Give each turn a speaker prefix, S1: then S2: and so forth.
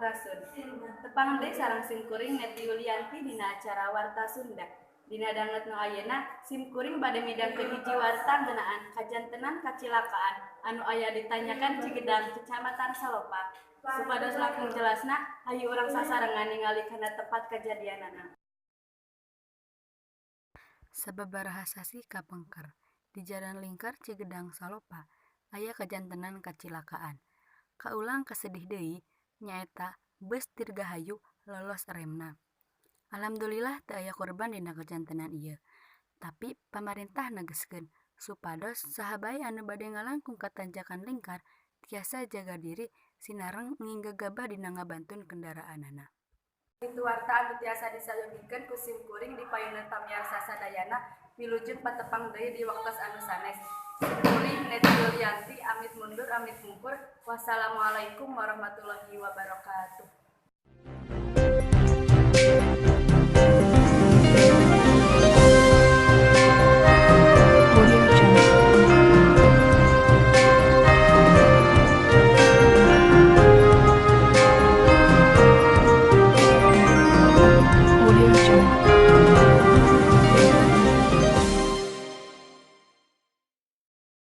S1: Sampurasun. Tepang deui sareng simkuring Neti Yulianti dina acara Warta Sunda. Dina danget nu ayeuna simkuring bade midangkeun hiji warta ngeunaan kajantenan kacilakaan anu aya di Tanjakan Cigedang, Kecamatan Salopa. Supados langkung jelasna, hayu urang sasarengan ningali kana tempat kajadianana.
S2: Sababaraha sasih kapengker, di Jalan Lingkar Cigedang Salopa aya kajantenan kacilakaan. Kaulang kasedih deui nyaeta bus Dirgahayu lolos remna. Alhamdulillah teu aya korban dina kajantenan ieu. Tapi pamarentah negeskeun supados saha bae anu bade ngalangkung ka Tanjakan Lingkar tiasa jaga diri sinareng nginggegabah dina ngabantun kendaraanana.
S1: Kitu warta anu tiasa disayogikeun ku simkuring di payuneun pamiarsa sadayana, wilujeng patepang deui di waktos anu sanes. Simkuring Neti Yulianti amit mundur amit mungkur. Wassalamualaikum warahmatullahi wabarakatuh.